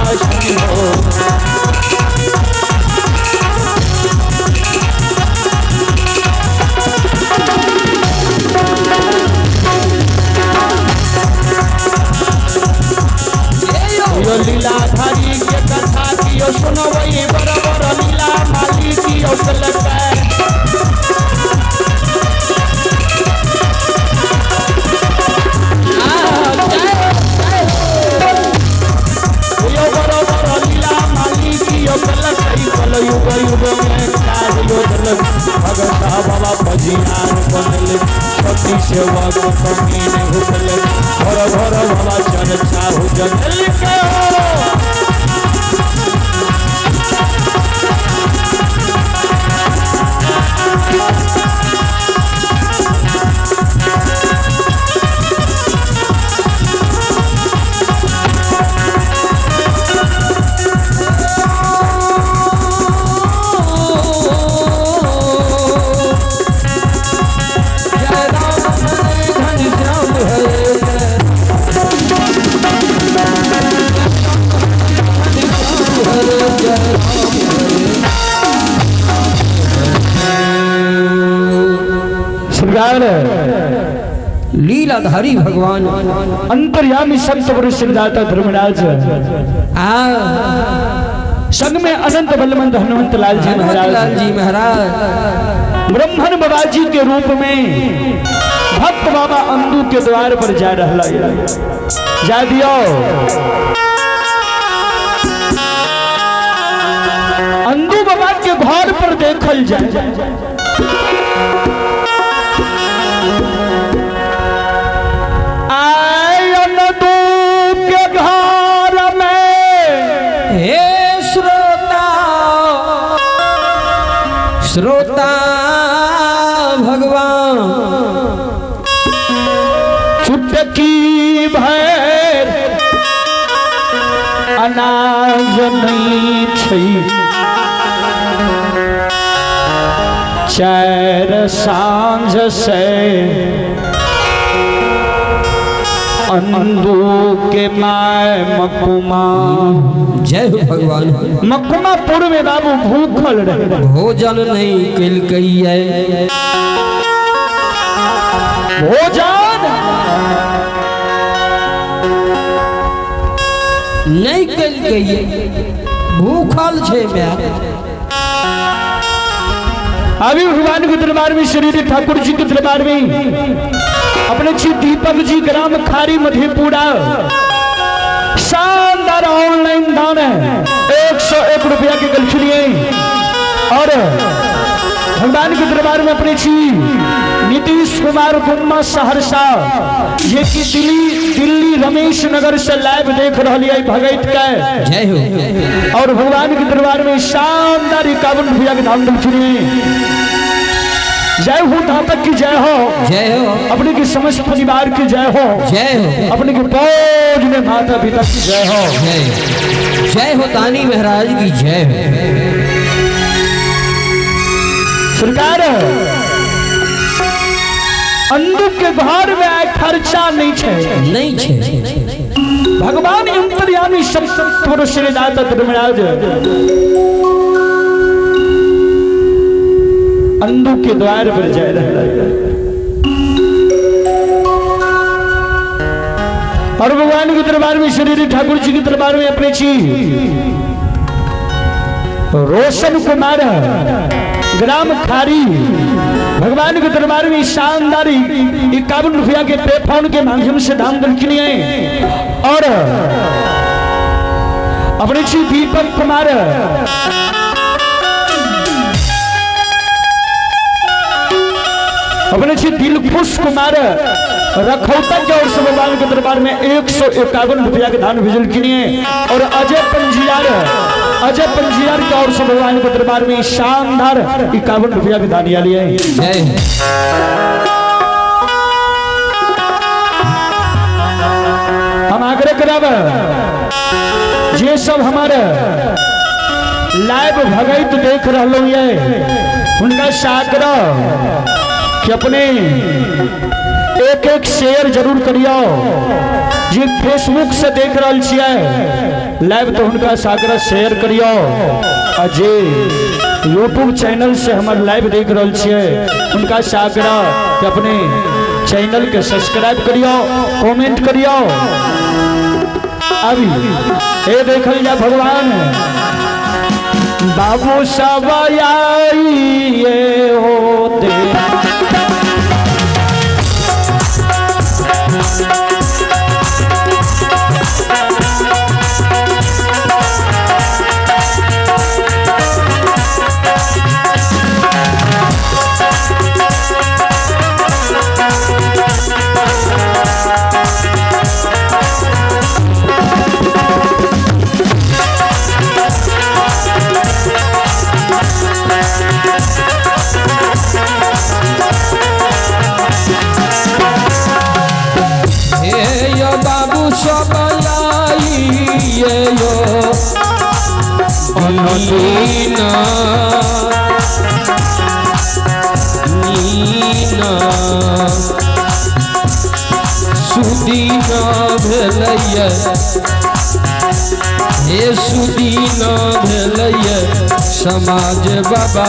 शासन हो। यो लीलाधारी के कथा कियो सुनवई, बड़ बड़ लीला माली कियो कलकै। यो बड़ बड़ लीला माली कियो कलकै, कल युग युग में काज यो दलक। भगता बाबा फजियार बनल, सती सेवक कमी नहीं हुकल, घर घर बाबा चर्चा हो जगल के हो। जय राम हरे घनश्याम हरे जय हरे जय राम सरकार लीलाधारी भगवान अंतर्यामी संत पुरुष सिद्धार्थ धर्मराज आ संग में अनंत बलवंत हनुमंत लाल जी हनुमत लाल महाराज जी महाराज ब्राह्मण बाबा जी के रूप में भक्त बाबा अंदू के द्वार पर जा रहा जा दियो। अंदू बाबा के घर पर देखल जाए आय अंदू के घर में हे श्रोता श्रोता भगवान चुटकी भर अनाज नहीं छै, चार सांझ से अंदू के my मकुमा। जय हो भगवान। मकुमापुर में बाबू भूखल रहे, भोजन नहीं केलकै, भोजन नहीं केलकै, भूखल छै my. अभी भगवान के दरबार में श्री ठाकुर जी के दरबार में अपने श्री दीपक जी ग्राम खारी मधेपुरा शानदार ऑनलाइन दान है 101 रुपया के गलखिलिए। और भगवान के दरबार में अपने श्री नीतीश कुमार गुम्मा सहरसा ये कि दिल्ली रमेश नगर से लाइव देख रही है भगत के जय हो। और भगवान के दरबार में शानदार 51 रुपया के दान दलखिलिए। जय हो दातक की जय हो, जय हो। अपने की समस्त परिवार की जय हो, जय हो। अपने के फौज में माता पिता की जय हो, जय जय हो दानी महाराज की जय हो। सरकार अंदू के घर में आए खर्चा नहीं छे, नहीं छे। भगवान अंतर्यामी सब श्री दाता धर्मराज अंदू के द्वार पर जाए रहे और भगवान के दरबार में श्री ठाकुर जी के दरबार में अपने जी रोशन कुमार ग्राम खारी भगवान के दरबार में शानदार 51 रुपया के पे फोन के माध्यम से दान दक्षिणी और अपने श्री दीपक कुमार अपने श्री दिलखुश कुमार रखौता के और से भगवान के दरबार में 151 रुपया के दान भेजल किनिए। और अजय पंजियार के और से भगवान के दरबार में शानदार 51 रुपया के दान लिए। जय। हम आग्रह करब जे सब हमारे लाइव भगत देख रहा ये उनका साग्रह कि अपने एक एक शेयर जरूर करियो। जे फेसबुक से देख रहल छियै लाइव तो हुनका सागर शेयर करियो, आ जे यूट्यूब चैनल से हमर लाइव देख रहल छियै हुनका सागर के अपने चैनल के सब्सक्राइब करियो, कमेंट करियो। अभी हे देखल जा भगवान बाबू सब आइए होते हे यो बाबू सब आइए यो दीना नीना सुदीना भेलैया, हे सुदीना भेलैया समाज बाबा।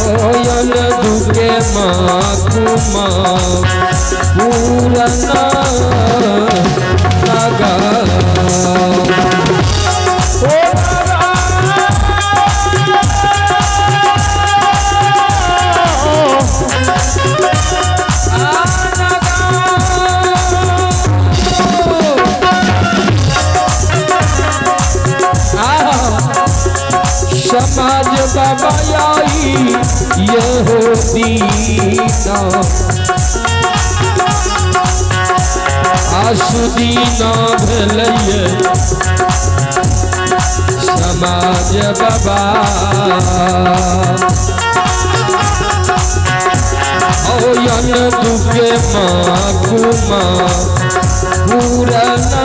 ओयन दुखे माँ कुमा पूरना लगा। समाज बाबा आई ये हो दीना, आसुदीना भेलैये समाज बाबा। ओयन दुखे माँ कुमा पूरना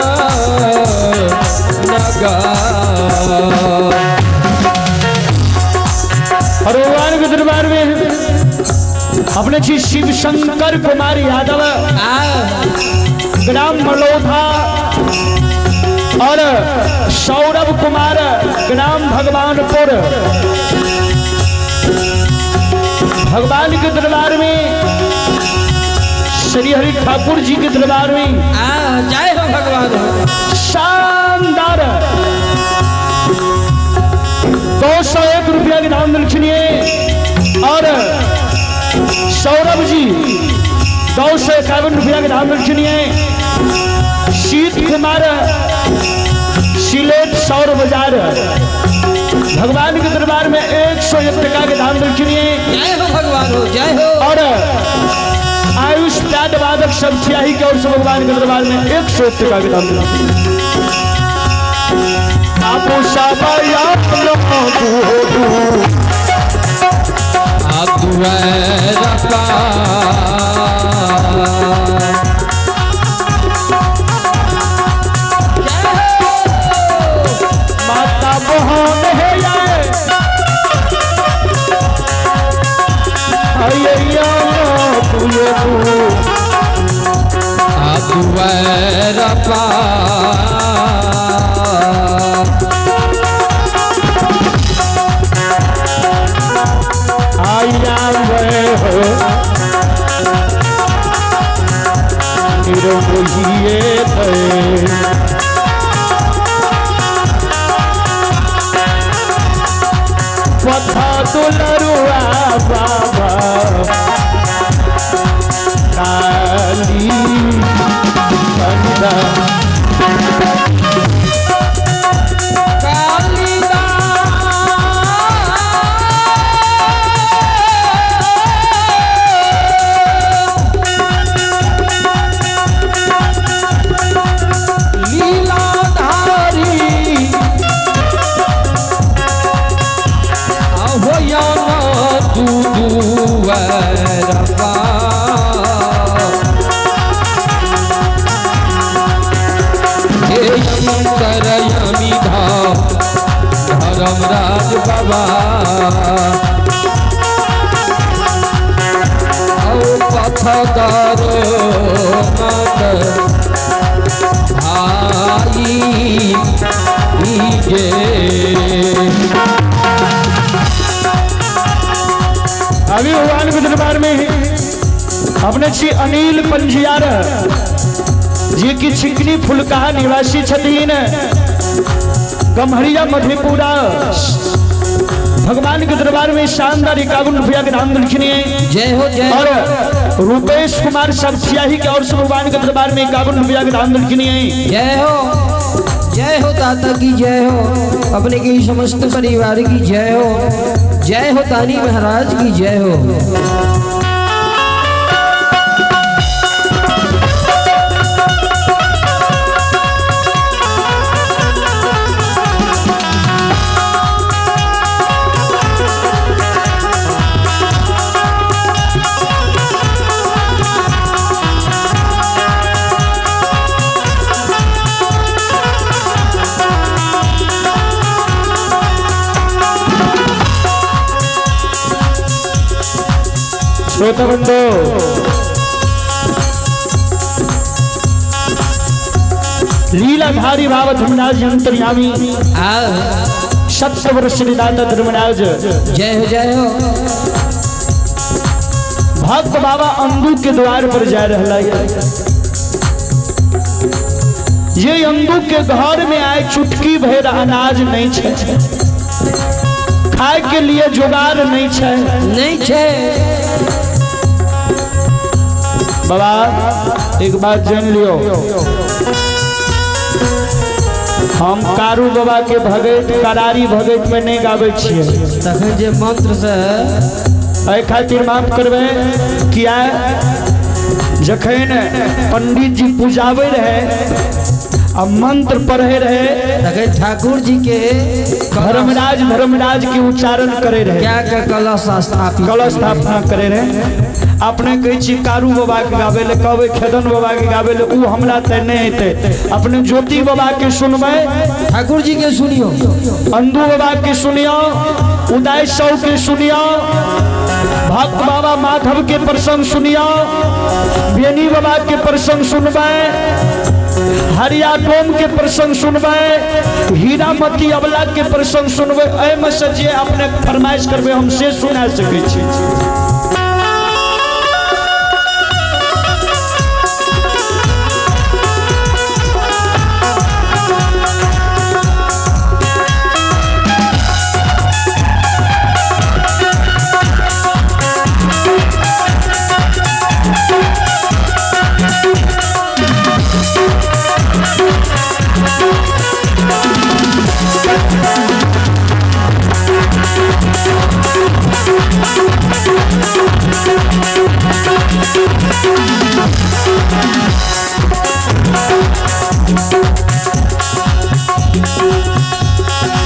लगा। और भगवान के दरबार में अपने जी शिव शंकर कुमार यादव ग्राम मलोथा और सौरभ कुमार ग्राम भगवानपुर, भगवान के दरबार में श्री हरि ठाकुर जी के दरबार में जय हो भगवान। शानदार 201 रुपया के दान दक्षिणीय और सौरभ जी 251 रुपया के दान दक्षिणीय। शीत कुमार सिलेट सौर बाजार भगवान के दरबार में 101 टका के दान दक्षिणीय। जय हो भगवान हो, जय हो। और आयुष पैड वादक सब छियाही के और सब भगवान के दरबार में 101 टका के दान दक्षिणीय। आपो साबया माता बहन है आया हो निरोहिए पथा दुलरुआ बाबा काली बंदा धर्मराज बाबा। खदर मत भाई जे। अभी भगवान के दरबार में ही अपने छी अनिल पंजियार जी की छिकनी फुलकहा निवासी छथिन, गम्हरिया मधेपुरा। भगवान के दरबार में शानदार 51 रुपया के दान दिलखिन। जय हो जय और हो। रुपेश कुमार सबसियाही के और से भगवान के दरबार में 51 रुपया के दान दिलखिन। जय हो जय हो, दाता की जय हो, अपने के समस्त परिवार की जय हो, जय हो दानी महाराज की जय हो। श्रोता बंधु, लीलाधारी बाबा धर्मराज अंतर्यामी आ सत्य वर्ष दाता धर्मराज जय हो जय हो। भक्त बाबा अंगू के द्वार पर जा रहा है। ये अंगू के घर में आए चुटकी भर अनाज नहीं छे, खाए के लिए जुगाड़ नहीं छे, नहीं छे। बाबा एक बात जान लियो, हम कारू बाबा के भगत करारी भगत में नहीं गावे छियै। तखन जे मंत्र से एहि खातिर माफ करबै, किया जखन पंडित जी पूजाबै रहे आ मंत्र पढ़े रहे तखन ठाकुर जी के धर्मराज धर्मराज के उच्चारण करे रहे, क्या के कलश स्थापित कलश स्थापना करे रहे। अपने कहै छी कारू बाबा के गाबै ले, कहबै खेदन बाबा के गाबै ले, उ हमरा ते नहीं हेतै। अपने ज्योति बाबा के सुनबै, ठाकुर जी के सुनियो, अंदू बाबा के सुनियो, उदय सौ के सुनियो, भक्त बाबा माधव के प्रसंग सुनियो, बेनी बाबा के प्रसंग सुनबै, हरिया डोम के प्रसंग सुनबै, हीरामती अबला के प्रसंग सुनबै। एहिमे से जे अपने फरमाइश करबै हम से सुना सकै छी।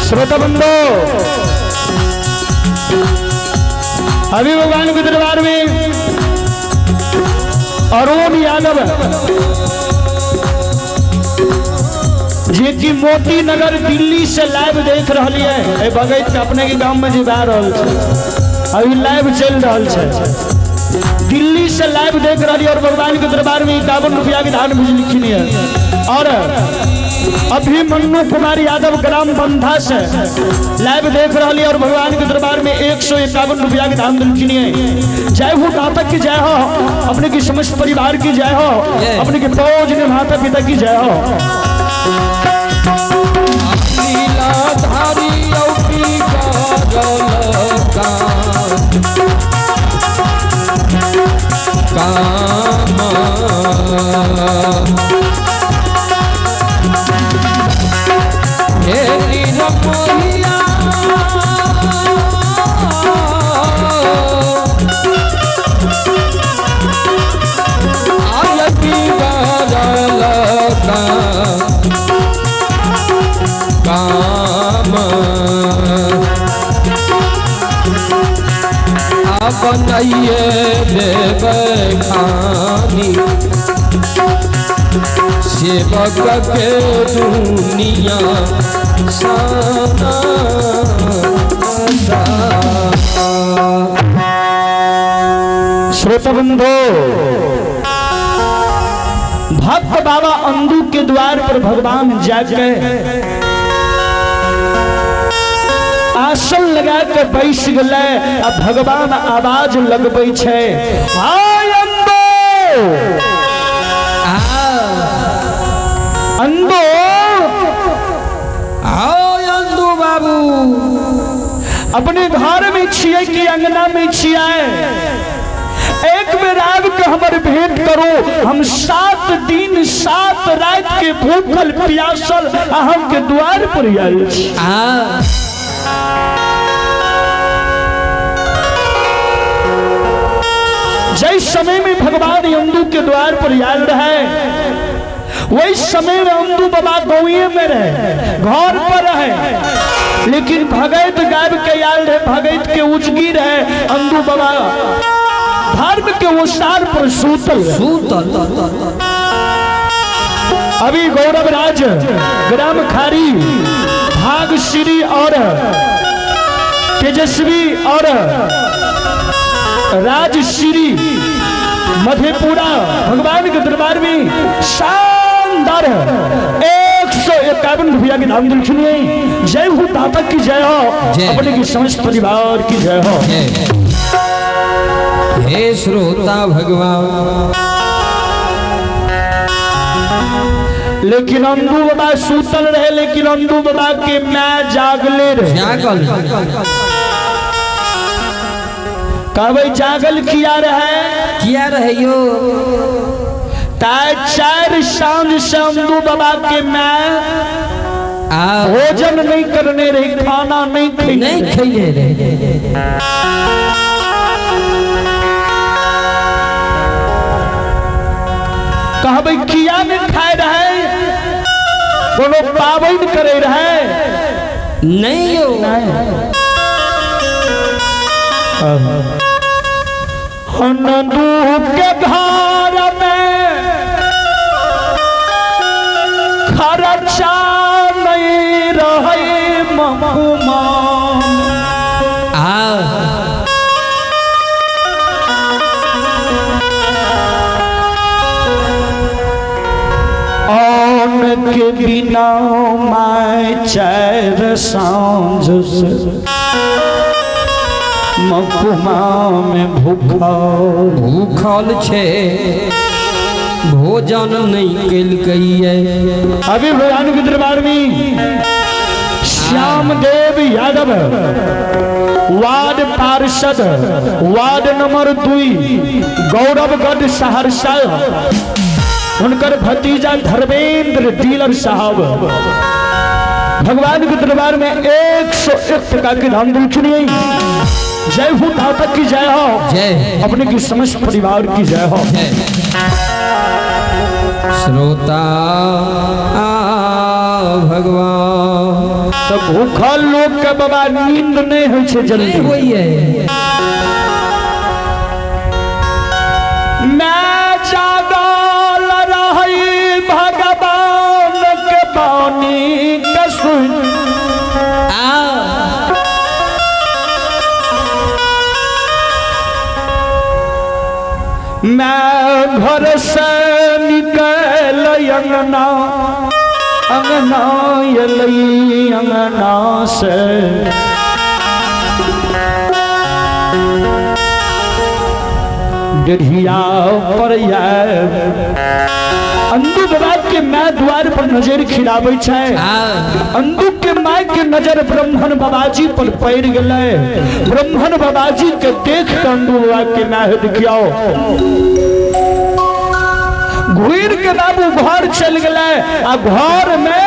श्रोता बंधु, अभी भगवान के दरबार में अरुण यादव जे की मोती नगर दिल्ली से लाइव देख रही है। भगत के अपने के गांव में जिबा रहा है, अभी लाइव चल रहा है, दिल्ली से लाइव देख रही है और भगवान के दरबार में 51 रुपया के धान भी लिखी है। और अभी मन्नू कुमार यादव ग्राम बंधा से लाइव देख रही है और भगवान के दरबार में 151 रुपया के धान लिखी है। जय हो दाता की जय हो, अपने की समस्त परिवार की जय हो, अपने के फौज ने माता पिता की जय हो। बनाइए देव खानी सेवक के दुनिया साना। श्रोता बंधु, भक्त बाबा अंदू के द्वार पर भगवान जाके आसन लगा के बैस गए आ भगवान आवाज लगबै छै, हाय अंदो, अंदो, आओ अंदू बाबू, अपने घर में छियै कि अंगना में छियै? एक बेर आबि के हमर भेंट करो। हम 7 दिन 7 रात के भूखल प्यासल अहाँ के द्वार पर आयल छी। जै समय में भगवान अंदू के द्वार पर आयल रहे, वही समय में अंदू बाबा गाँवे में रहे, घर पर रहे, लेकिन भगत गायब के आयल रहे, भगत के उजगी रहे। अंदू बाबा धर्म के ओसार पर सूतल रहे। सूतल। अभी गौरव राज ग्राम खारी भागश्री और तेजस्वी और राजश्री मधेपुरा भगवान के दरबार में शानदार 151 रुपया के दान दिलखिन। जय हो दाता की जय हो, जय। अपने की समस्त परिवार की जय हो। हे श्रोता भगवान, लेकिन अंदू बाबा सूतल रहे, लेकिन अंदू बाबा के मैं जागले रहे। जागल। कहबै जागल किया रहे? किया रहे यो? ताय 4 साँझ से अंदू बाबा के मैं आ भोजन नहीं करने रही, खाना नहीं खैने नहीं रही। खैने रहे। कहबै किया नहीं खाए रहे? कोनो पाबनि करे रहे? नहीं यो। अंदू के घर में खर्चा नहीं रहे मकुमान। आ अन्न के बिना मैं 4 साँझ से मकुमा में भूखल भूखल छे, भोजन नहीं केलकैये। अभी भगवान के दरबार में श्याम देव यादव वार्ड पार्षद वार्ड नंबर 2 गौरवगढ़ सहरसा, उनकर भतीजा धर्मेंद्र डीलर साहब भगवान के दरबार में 101 टका के दान दिलखिन। जय हो दाता की जय हो, जय। अपने की समस्त परिवार की जय हो। जय। श्रोता भगवान, तो भूखल लोग के बाबा नींद नहीं होइ छै जल्दी। नहीं होइए। मैं जागल रही भगवान के बानी के सुन। आ मैं घर से निकल अंगना, अंगना एलई अंगना से डेढ़िया पर आयल। अंदू बाबा के my द्वार पर नजर खिलाबै छै। अंदू के my के नजर ब्राह्मण बाबाजी पर पड़ गेलै। ब्राह्मण बाबाजी के देख के अंदू बाबा के my देखियो घुर के बाबू घर चल गेलै। आ घर में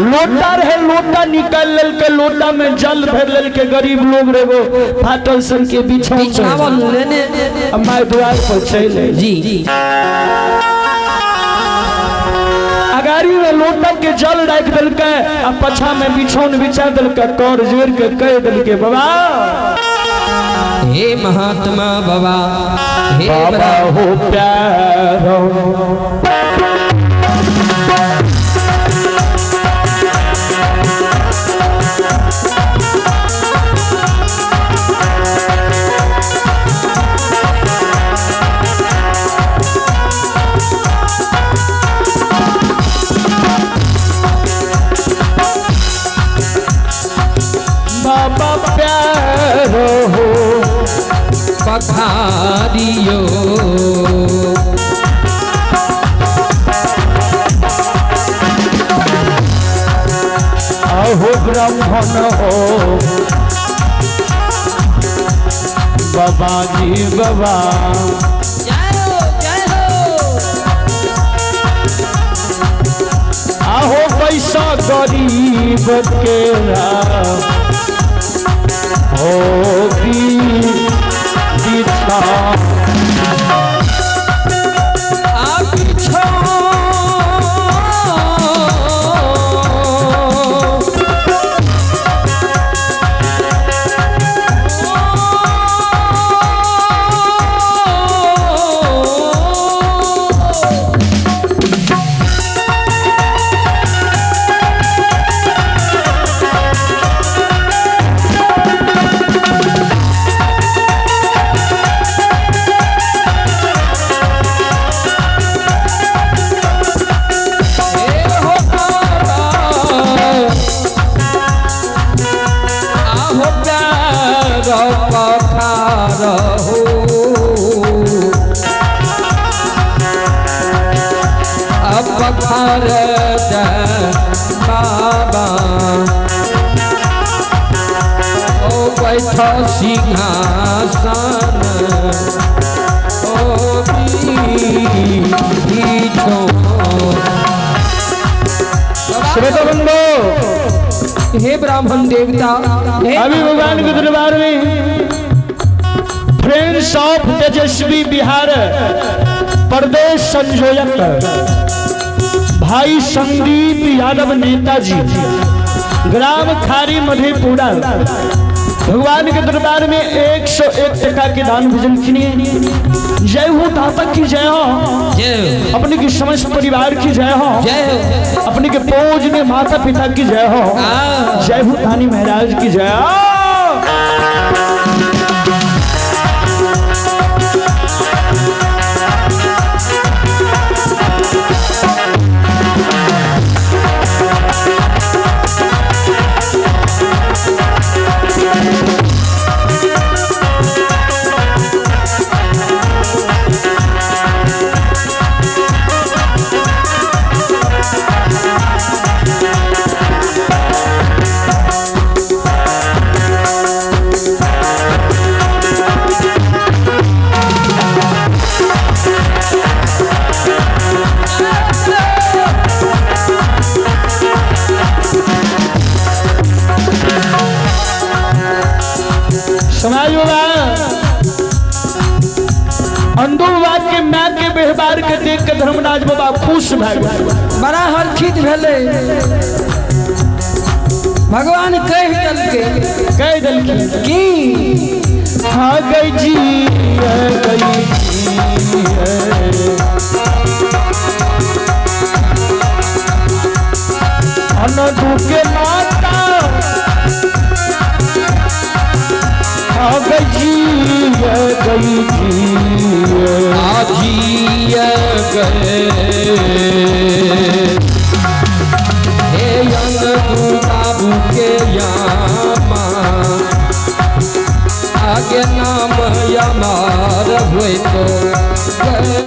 लोटा रहे, लोटा निकाल लेलकै, लोटा में जल भर लेलकै। गरीब लोग रहे वो फाटल सन के बिछावन बिछावन लेने अब my द्वार पर चल जी जी। अगाड़ी में लोटा के जल राख देलकै आ पछा में बिछौन बिछा देलकै, कर जोड़ के कह देलकै बाबा हे महात्मा बाबा, हे बाबा हो प्यारो। पखारियो। अहो ब्राह्मण हो बाबा जी बाबा, जय हो जय हो। आहो पैसा गरीब के हो बिछा। आ बिछो हे हो बाबा, आहो प्यार पखार हो, पखार दे बाबा, ओ बैठ सिंहासन ओ बीचो। श्रोता बंधु, हे ब्राह्मण देवता, हे अभी भगवान के दरबार में फ्रेंड्स ऑफ तेजस्वी बिहार प्रदेश संयोजक भाई संदीप यादव नेताजी, ग्राम खारी मधेपुरा, भगवान के दरबार में 101 टका के दान भजन किए। जय हो दाता की जय हो, जय हो, अपने की समस्त परिवार की जय हो, जय हो, अपने के पूज में माता पिता की जय हो, जय हो धानी महाराज की जय हो। समाज बाबा अंदू बाबा के माँ के व्यवहार के देख के धर्मराज बाबा खुश भए गए। बड़ा हर्षित भेलै। भगवान कह देलकै, कह देलकै की हाँ गई जी गई जी अनदू के माता, हाँ गई जी गई जी आजी गए। हे अंगू बाबू के यामा, आगे नाम यमार होई तो।